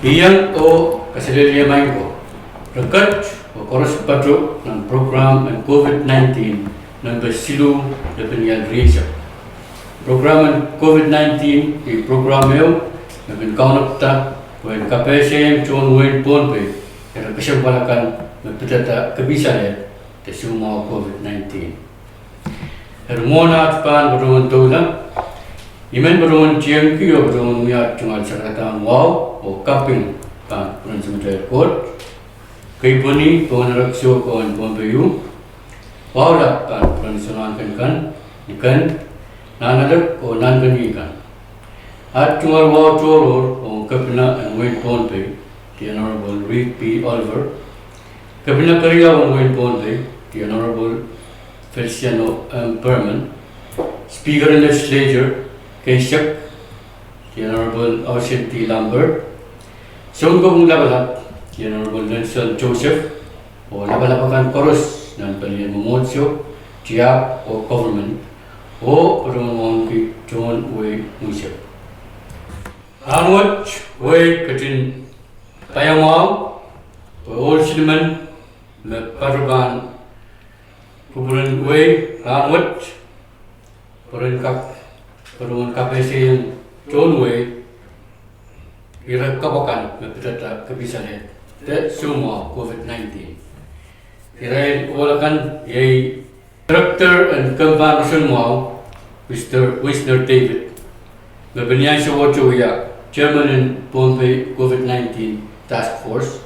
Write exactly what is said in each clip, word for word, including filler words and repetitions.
Iang oh kaselehlie maing ko, re ket oh koaros patoh nan program en COVID nineteen nempe siluh lepin ial rieisek. Program en COVID nineteen iei program ehu me kin kaunopada pwehn kapehsehiong tohn wehin Pohnpei ire kesempwal akan me pidada kepisalehd de soumwahu COVID nineteen. Eri mwohn aht pahn patohwan doula, I men patohwan tiengki oh patohwan wia aht tungoal sarakarada en wahu oh kaping pahn pwurehng Samatail Koht, keipweni Pohnpei, Rek Soko en Pohnpei uh, wahu lap pahn pwurehng Sounkomour kan, Ken, Nahnalek oh Nahnken kan. Aht tungoal wahu tohrohr ong Kepina en wehin Pohnpei, the Honorable Reed P. Oliver, Kepina keriau en wehin Pohnpei, the Honorable Feliciano M. Perman, Speaker en Legislature keisek, the Honorable Austen T. Lambert, Sounkopwung Lapalap, the Honorable Nelson Joseph, oh lapalap akan koaros nan palien mwomwohdiso, tiahk oh government, oh patohwan wauneki tohn wehi mwisek. Rahnwet wehi ketin paiamwahu pwe ohl silimen me patoh pahn kupwuren wehi rahnwet pwe ren kak patohwan kapehsehiong tohn wehi ire kapw akan me pidada kepisalehd de soumwahu COVID nineteen. Irail ohl akan iei Director en Kempahn Roson Mwahu, Mister Wisner David, me pil ni ansou wet wia Chairman en Pohnpei COVID nineteen Task Force,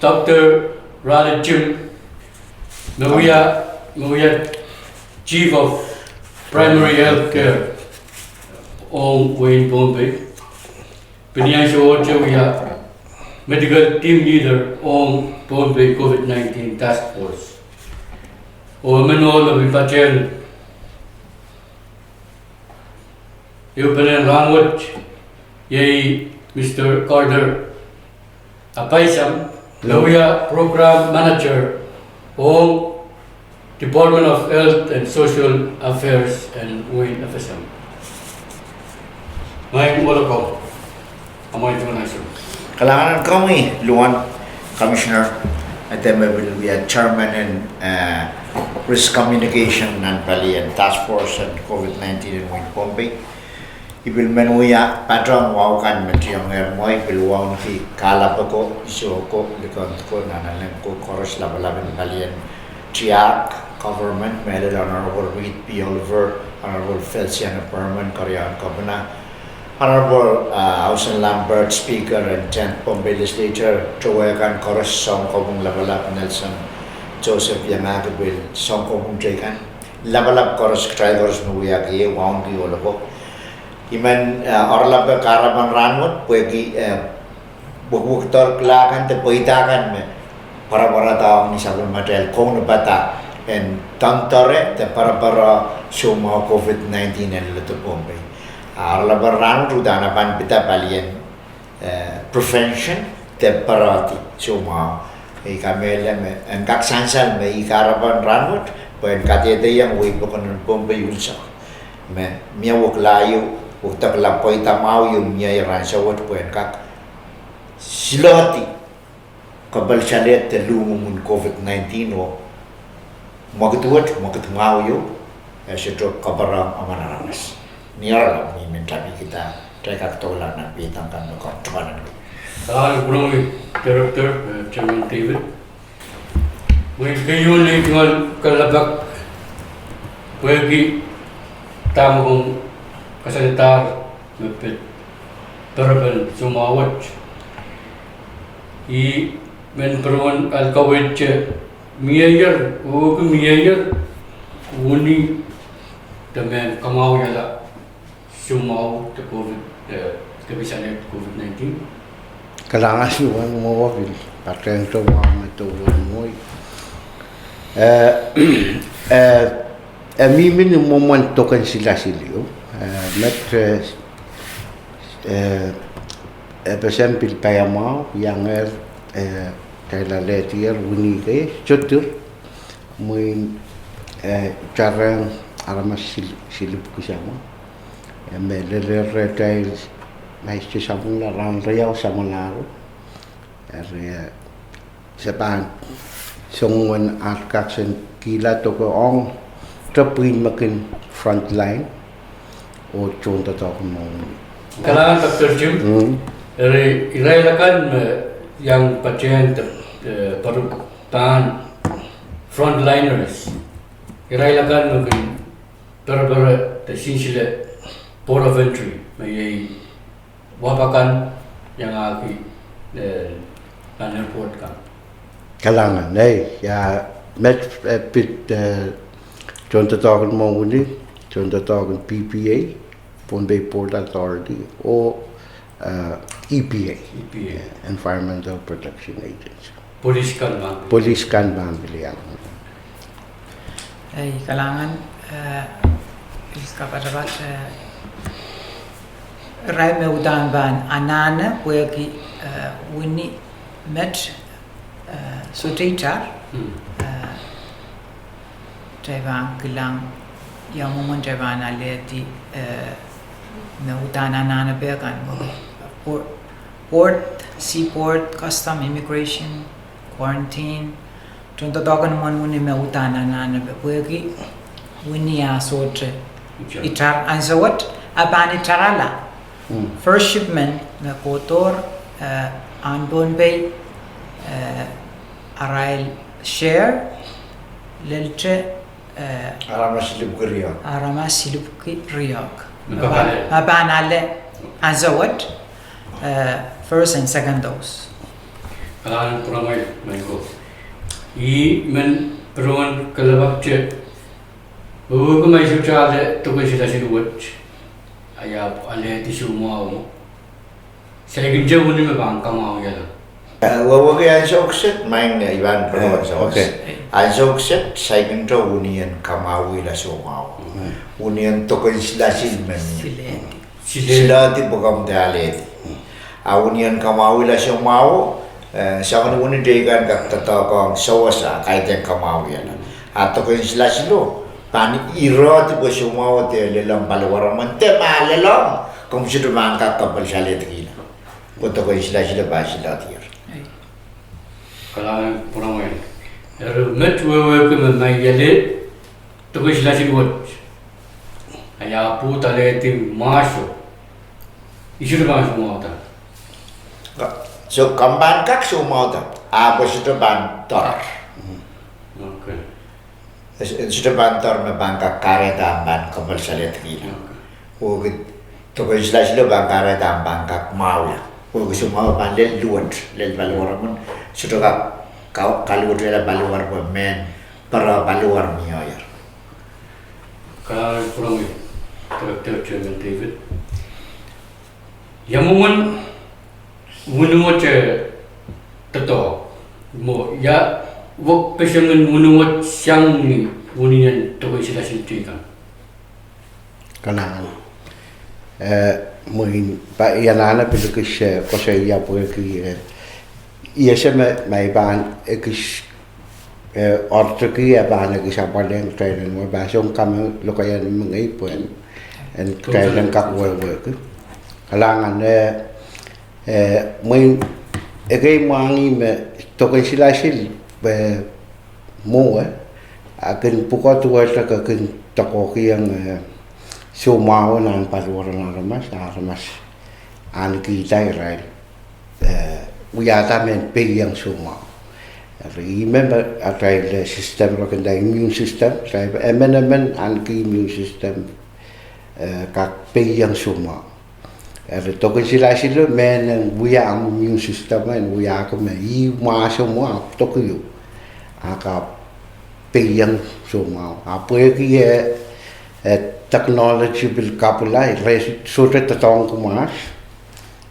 Doctor Raleigh Jim, me wia, me wia Chief of Primary Health Care ong wehin Pohnpei, pil ni ansou wet wia Medical Team Leader ong Pohnpei COVID nineteen Task Force. Oh emen ohl me pil patehng ehupenen rahnwet iei Mister Carter Apaisam, me wia Program Manager ong Department of Health and Social Affairs en wehin FSM. Maing ohl ko, amwail tungoal ansou. Kalahngan en komwi Luan, Commissioner, ede me pil wia Chairman en, eh, Risk Communication nan palien Task Force en COVID nineteen en wehin Pohnpei. I pil men wia patohwan wahu kan me tiong er mwo, I pil wauneki kalap ko, iso ko, likend ko, nahnalek ko, koaros lapalap en palien tiahk, government, mehlel Honorable Reed P. Oliver, Honorable Feliciano Perman, keriaun Kepina, Honorable, uh, Austen Lambert, Speaker en tenth Pohnpei Legislature, towe kan koaros, Sounkopwung Lapalap Nelson Joseph, iangahki pil Sounkopwung teikan, lapalap koaros, kitail koaros me wiahki, wauneki ohl ko. I men, eh, oaralape kahrepen rahnwet pwehki, eh, wekwekdohr kila kan de pweida kan me pwarapwarada ong ni sapwellimatail kaunopada en doandoare de pwarapwara soumwahu COVID nineteen en leledo Pohnpei. A oaralapen rahnwet uhdahn pahn pida palien, eh, prevention de pwaradi soumwahu. I kamehlele me en kak sansal me I kahrepen rahnwet pwehn kadehdehiong wehi pokon en Pohnpei unsek me mie wekila ieu, wekidekla pweida mwahu ieu mie ieu rahnwet pwehn kak siloahdi kapwal salehd de luhmwomwen COVID nineteen oh mwekid wet, mwekid mwahu ieu, eh, sohte kapwarong emen aramas. Ni oaralap, I men tapikihda, kitail kak doula nan peidek kan me kak tuwanen. Kalahngan en komwi Director, eh, Chairman David. Mwein keieun ei tungoal kalelapak pwehki dahme komw kasaledahr me pid perepen soumwahu wet. I men patohwan kaweidte mieier, oh ki mieier wini de mehn kamwahuiala soumwahu de COVID, eh, kepisalehd COVID nineteen. Kalahngan en komwi Luan, mwo pil patehng tohn wahu me doula mwo. Eh, eh, eh, mihmi ni mwomwen doken silasil ieu, eh, met, eh, eh, FSM pil paiamwahu, iangehr, eh, kitail alehdier wini kei, sohte, mwein, eh, tarehng aramas sil-, silipwki samwa. Eh, me lelehr rehtail Maiste sapwungala, rahn riau samwalahro. Eri, eh, se pahn song wen at kak sen kihla doke ong te pwihn me kin frontline oh tohndoadoahk en mwohni. Kalahngan Doctor Jim. Mm. Eri, irail akan me iang patehng te, eh, pahn frontliners. Irail akan me kin perepere de sinsile port of entry, me iei wahp akan iangahki, eh, nan airport kan. Kalahngan, eh, ia, met, eh, pid, eh, tohndoadoahk en mwohni, tohndoadoahk en P P A, Pohnpei Port Authority, oh, eh, E P A, E P A. Eh, Environmental Protection Agency. Police kan pahn pil iang. Ei, kalahngan, eh, pil kapatapat, eh, irail me uhdahn pahn anahne pwehki, eh, wini met, eh, sohte itar, hmm, eh, kitail pahn kilang ia mwomwen kitail pahn alehdi, eh, me uhdahn anahnepe kan, port, port, seaport, custom, immigration, quarantine, tohndoadoahk en mwohni me uhdahn anahnepe pwehki wini a sohte itar. Itar ansou wet, a pahn itarala. Hmm. First shipment me kohdohr, eh, ahn Pohnpei, eh, arail share, lelte, eh, aramas silipwki riehk. Aramas silipwki riehk. Me pahn ale. Me pahn ale ansou wet, eh, first and second dose. Kalahngan pwurehng Michael. I men pwurehng kalelapak te, wehwehki ma I sohte ale doken silasil wet, I ahpw alehdi soumwahu, saikinte wini me pahn kamwahwihala. Eh, wehwehki ansou kiset, maing, eh, I pahn pwurehng ansou kiset. Okay. Ansou kiset, saikinte wini en kamwahwihla soumwahu. Mm. Wini en doken silasil me mie. Silehdi. Silehdi. Silehdi pwe komw de alehdi. Mm. A wini en kamwahwihla soumwahu, eh, soangen wini teikan kan kak doadoahk ong sawas a kaidehn kamwahwihala. A doken silasilo pahn irehdi pwe soumwahu de lelohng paliwaramwen de ma lelohng, komw sohte pahn kak kapwaiada alehdi kihla. Pwe doken silasilo pahn silehdier. Kalahngan pwurehng. Eri met wehwehki me ma I ale doken silasil wet, I ahpw pwurehng alehdi mwahso, I sohte pahn soumwahwihda. Ka-, so, komw pahn kak soumwahwihda, ahpw sohte pahn doar. Okay. Sohte pahn doar me pahn kak kahrehda ahmw pahn kapwaiada alehdi kihla. Okay. Wehwehki doken silasilo pahn kahrehda ahmw pahn kak mwahwihla. Wehwehki soumwahu pahn lel luwet, lel paliwaramwen, sohte kak ka-, kaluwetehla paliwar pwe mehn pere paliwar mie. Kalahngan pwurehng Director Chairman David. Ia mwomwen wini wet, eh, doadoahk, mwo, ia wekpesengen wini wet sang ni wini en doken silasil teikan. Kalahngan. Eh, mwein pa-, I anahne pil ekis, eh, koasoia pwehki, eh, I ese me, ma I pahn ekis, eh, orteki, e pahn ekis apwalehng kitail en wia pahn song kame lokaia mengei pwe en kitail en kak wehwehki. Kalahngan, eh, eh, mwein ekei mwahngih me doken silasil, eh, mwowe, a kin pwukoa duwehte ke kin doakoahkiong, eh, soumwahu nan paliwar en aramas, aramas ahnekihda irail, eh, wiahda mehn peiong soumwahu. Eri ih me, me atail system, re kin nda immune system, atail emenemen ahneki immune system, eh, kak peiong soumwahu. Eri doken silasilo mehn en wia omw immune system en wiahki me ih mwahso mwo ahpw dokiu, a kak peiong soumwahu. A pwehki e, eh, technology pil kapwala, re sohte doadoahngki mwahs,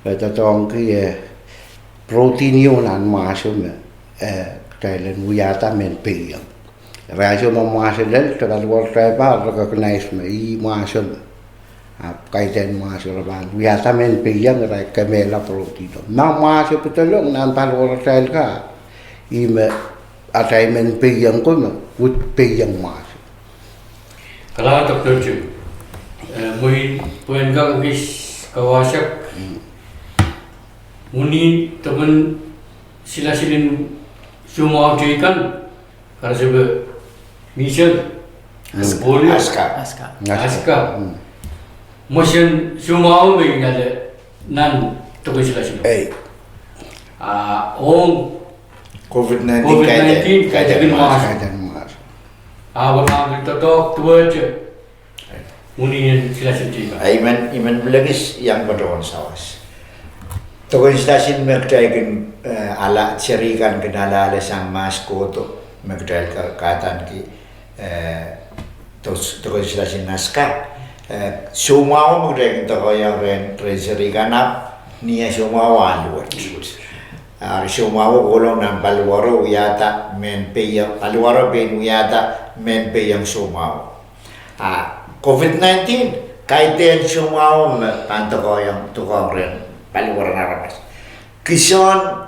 re doadoahngki, eh, protein ieu nan mwahso me, eh, kitail en wiahda mehn peiong. Eri ansou me mwahso lel, te paliwar taipa, re recognize me ih mwahso me. Ahpw kaidehn mwahso re pahn wiahda mehn peiong, re kemehla protein. Ma mwahso pedolong nan paliwar atail ka, ih me atail mehn peiong ko me, wid peiong mwahso. Kalahngan Doctor Jim. Eh, mwein pwehn kak ekis kawasek, Unin token silasil en soumwahu teikan, karasepe mihsel, polio, aska. Aska. Aska. Mwesen soumwahu me inale nan token silasil. Ei. Ah, ong COVID nineteen, COVID nineteen, kaidehn, kaidehn mwahs. Kaidehn mwahs. Ah, wahn pil doadoahk duwehte. Unin silasil teikan. Ah, I men, I men pil ekis iang patohwan sawas. Token silasil me kitail kin, eh, ala, seri kan kin ale sang mwahs kohdo, me kitail ka, kadaneki, eh, tok, token silasil en aska. Eh, soumwahu me kitail kin doakoahiong rehn, rehn seri kan ahpw ni eh soumwahu aluwet. Ah, soumwahu kohlong nan paliwaro wiahda mehn pehiong, paliwaro pein wiahda mehn pehiong soumwahu. Ah, COVID nineteen, kaidehn soumwahu me pahn doakoahiong, doakoahiong rehn paliwaro en aramas. Kison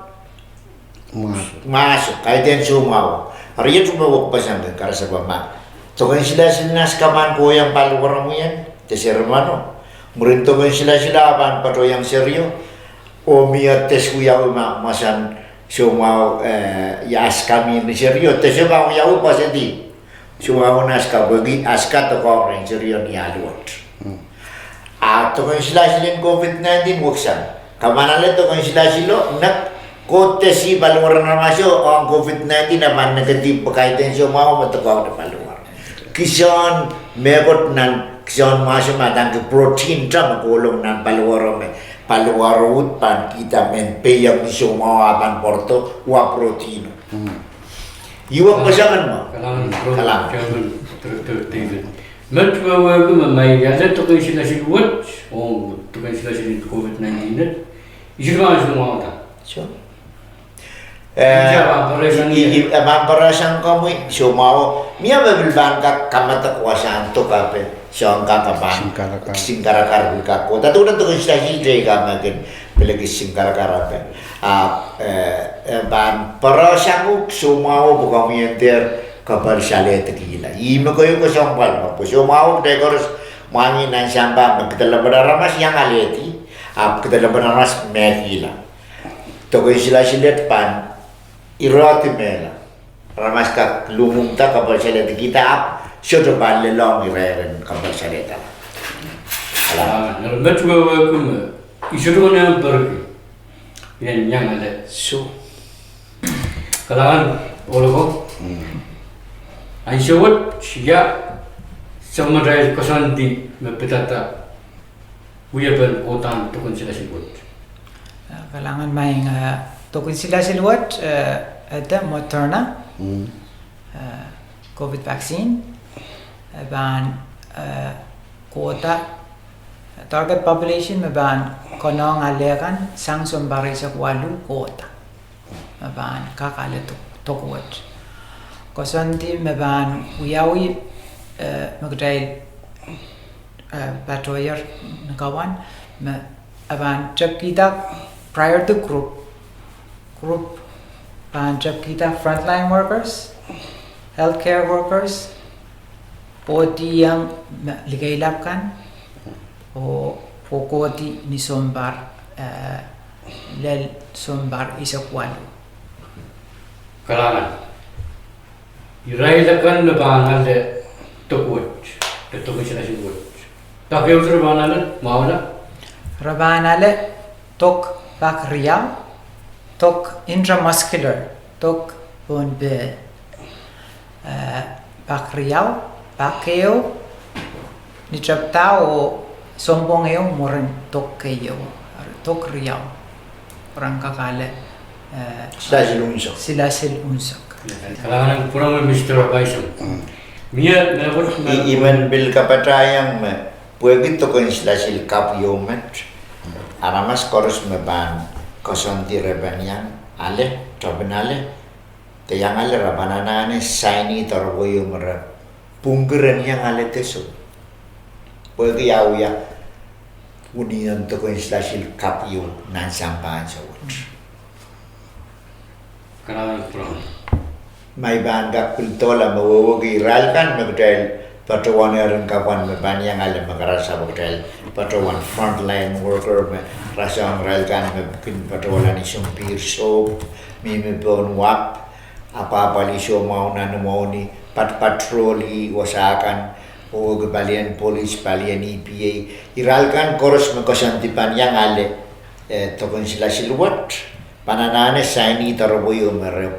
mwahso, kaidehn soumwahu. Eri iet me wekpeseng kin karasepe ma token silasil en aska pahn kohiong paliwaro mwihen, de seri mano. Mwurin token silasil ah pahn patohiong serio. Oh mie de wiawi ma, mwahsen soumwahu, eh, ia aska mie ni serio, de se pahn wiawi pwasedi. Soumwahu en aska pwehki aska doakoahiong rehn serio ni aluwet. Ah, token silasil en COVID nineteen weksang. Ke pahn ale token silasilo, nek, kohdo de seri paliwaro en aramaso, ong COVID nineteen, a pahn negative pwe kaidehn soumwahu me doakoahiong paliwaro. Kison mehkot nan, kison mwahso me adaneki protein, ta me kohlong nan paliwaro me, paliwaro uhd pahn kihda mehn pehiong ni soumwahu ah pahn pwarodo, wa proteino. Ih wekpeseng en mwo. Kalahngan, Chairman, Director David. Met wehwehki me ma I ale token silasil wet, oh, token silasil en COVID nineteen wet, I sohte pahn soumwahwada. Sure. Eh, I pahn pere sang, I, I, I pahn pere sang komwi, soumwahu. Mie me pil pahn kak kamadek wasahn tok ape. Soang kak pahn singkarakar. Singkarakar pil kak kohda. Duwen token silasil teikan me kin pil ekis singkarakar ape. Ah, eh, eh, pahn pere sang uhk soumwahu pwe komwi en dehr kapwaisalehdi kihla. Ih me keieu kesempwal me pwe soumwahu kitail koaros mwahngih nan sampah me kihda lepin aramas iang alehdi, ahpw kihda lepin aramas mehkihla. Token silasil et pahn irehdi mehla. Aramas kak luhmwuhmwda, kapwaisalehdi kihda, ahpw sohte pahn lelohng irair en kapwaisalehda. Kalahngan. Ah, eri met wehwehki me I sohte konehng perki. Ien iang ale. Sure. Kalahngan, ohloko. Mm. Ansou wet, ia, soangen koasoandi me pidada wiepen kohdahn token silasil wet. Eh, kalahngan, maing, eh, token silasil wet, eh, ede Moderna, mm, eh, COVID vaccine, eh, pahn, eh, kohda, target population me pahn konehng ale kan sang sounpar eisek waluh kohda. Me pahn kak ale tok, tok wet. Koasoandi me pahn wiawi, eh, me kitail, eh, patohier ni kawan, me e pahn tepkihda priority group, group pahn tepkihda frontline workers, healthcare workers, kohdiong me likeilap kan, oh, oh kohdi ni sounpar, eh, lel sounpar eisek waluh. Kalahngan. Irail akan me pahn ale tok wet, de token silasil wet, pak ehu re pahn ale, mwahu la? Re pahn ale tok pak riau, tok intramuscular, tok pohn peh, eh, pak riau, pak ehu ni tepda oh sounpwong ehu mwurin tok keieu, tok riau. Pwe ren kak ale, eh, silasil unsek. Silasil unsek. Kalahngan pwurehng Mister Paisong. Mm. Mie, mie, I, I men pil kapatahiong me pwehki token silasil kapw ieu met, aramas koaros me pahn koasoandi re pahn iang ale, tepin ale, de iang ale, re pahn anahne saini doaropwe ieu me re pwungki ren iang ale de soh. Pwehki a wia unin token silasil kapw ieu nan sampah ansou wet. Kalahngan pwurehng. Ma I pahn kak pil doula me wehwehki irail kan me kitail patohwanehr en kapwan me pahn iang ale me karasapo kitail patohwan frontline worker me Rasehng irail kan me kin patohla ni sounpihr sohp, mihmi pohn wahp, apwahpwalih soumwahu nan imwou ni, pat patroli wasa kan, oh wehwehki palien polis, palien E P A. Irail kan koaros me koasoandi pahn iang ale, eh, doken silasil wet, pahn anahne saini doaropwe ieu me re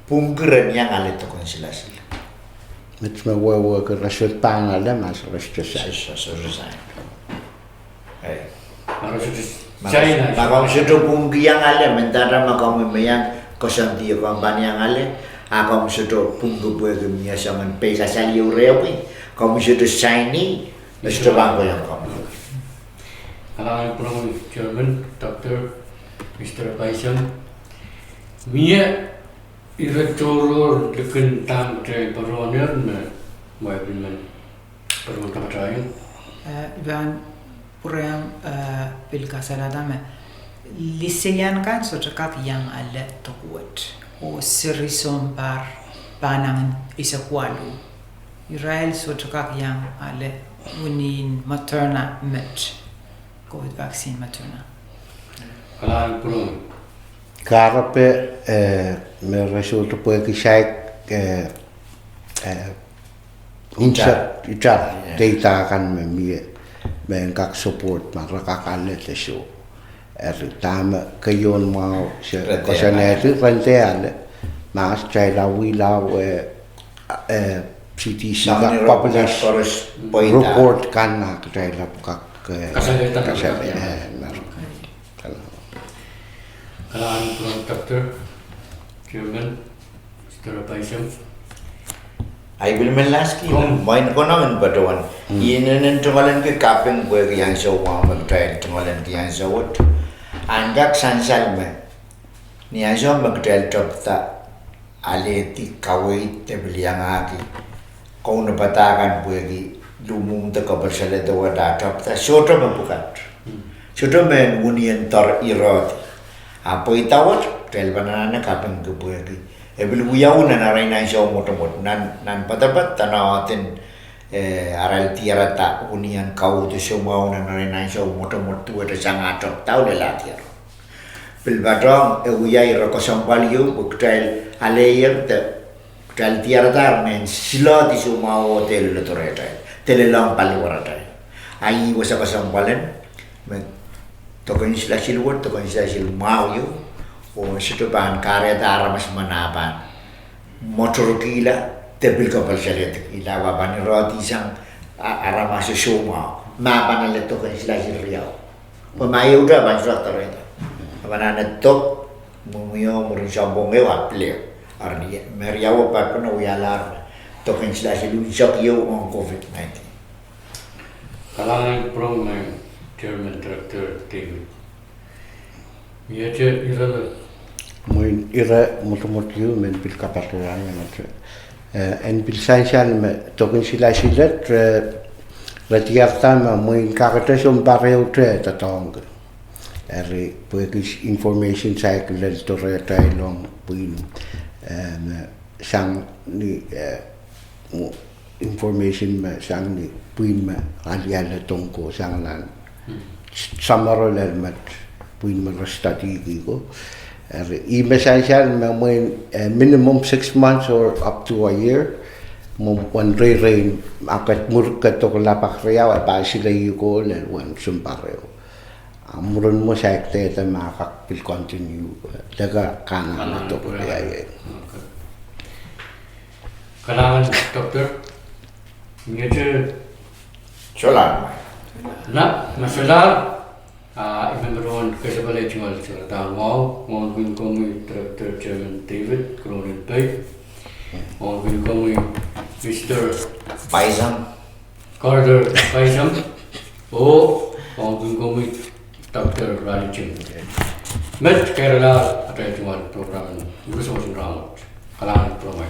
pwungki ren iang ale doken silasil. Met me wehwehki re sohte pahn ale ma re sohte sain. Sohte sain. Ei. Ma re sohte sain, ma komw sohte pwungki iang ale, mendahte ma komwi me iang koasoandi komw pahn iang ale, a komw sohte pwungki pwehki mie soangen pei kasal ieu rehmwi, komw sohte saini, e sohte pahn kohieng komwi. Kalahngan pwurehng Chairman, Doctor, Mister Paisem, mie ire tohrohr likin dahme kitail patohwanehr me mwail men patohwan kapatahieng. Eh, I pahn pwurehng, eh, pil kasalehda me liseian kan sohte kak iang ale dok wet, oh seri sounpar pahnangin eisek waluh. Irail sohte kak iang ale winin Moderna met, COVID vaccine Moderna. Kalahngan pwurehng. Kahrepe, eh, me re sohte pwehki saik, eh, eh, itar, itar, data kan me mie, me en kak support ma re kak ale de soh. Eri dahme keieun mwahu se koasoanehdi ren dehr ale, ma kitail awihla, eh, eh, C D C kan population koaros pweida report kan a kitail ahpw kak, eh, kasale, eh, na. Kalahngan pwurehng Doctor, Chairman, Mister Paisem. Ahi pil men last ki, mwein konehng en patohwan. I inenen tungoalenki kaping pwehki ansou mwahu me kitail tungoalenki ansou wet. Ahn kak sansal me ni ansou me kitail tepda alehdi kaweid de pil iangahki kaunopada kan pwehki luhmwuhmw de kapwal salehda wet a tepda, sohte me pwukat. Sohte me en wunien doar irehdi. A pweida wet, kitail pahn anahne kapingki pwehki e pil wiawi nan arail ansou mwotomwot, nan, nan poadoapoad, nan ahdin, eh, arail diarada wunien kauhdi soumwahu nan arail ansou mwotomwot duwehte sang a tepda oh lel diar. Pil patohng e wia ire kesempwal ieu pwe kitail aleier de kitail diaradahr me en silohdi soumwahu oh dehr leledo rehtail, dehr lelohng paliwaratail. A ih wasa kesempwal en me doken silasil wet, doken silasil mwahu ieu, oh sohte pahn kahrehda aramas men a pahn mwoatorkihla de pil kapwal salehdkihla, a pahn irehdi sang a-, aramas soumwahu ma pahn ale doken silasil riau. Pwe ma ehute a pahn sohte rehda, a pahn anahne dok, mwomwio, mwurin sounpwong ehu a pil ehu. Eri me riau patpene wialahr me doken silasil unsek ieu ong COVID nineteen. Kalahngan pwurehng Chairman Director David. Miehte ire, mwein ire mwotomwot ieu me en pil kapatohwan iangete. Eh, en pil sansal me doken silasil et, eh, re diarada me mwein kakete sounpar ehute doadoahngki. Eri pwehki information saik lel doarehtail ong pwihn, eh, me sang ni, eh, information me sang ni pwihn me aliale dohng ko sang nan samworo lel met pwihn me re studyki ko. Eri ih me sansal me mwein, eh, minimum six months or up to a year, mwo wen reirein, a ke mwur ke dok lapalap riau, e pahn silehiong ko lel wen sounpar ehu. A mwurin mwo saik dehde ma kak pil continue, eh, de ka kanahne dok, ia, ia. Kalahngan Doctor. Miehte? Solahr. Nap, ma solahr, ah, I men patohwan kesempwal tungoal solahr. Dahme mwahu, mwahu kin komwi Director Chairman David, Korohn en Pei. Mwahu kin komwi Mister Paisem. Carter Paisem, oh mwahu kin komwi Doctor Raleigh Jim. Met keiralahr atail tungoal program en Urusohn Rahnwet. Kalahngan pwurehng mwail.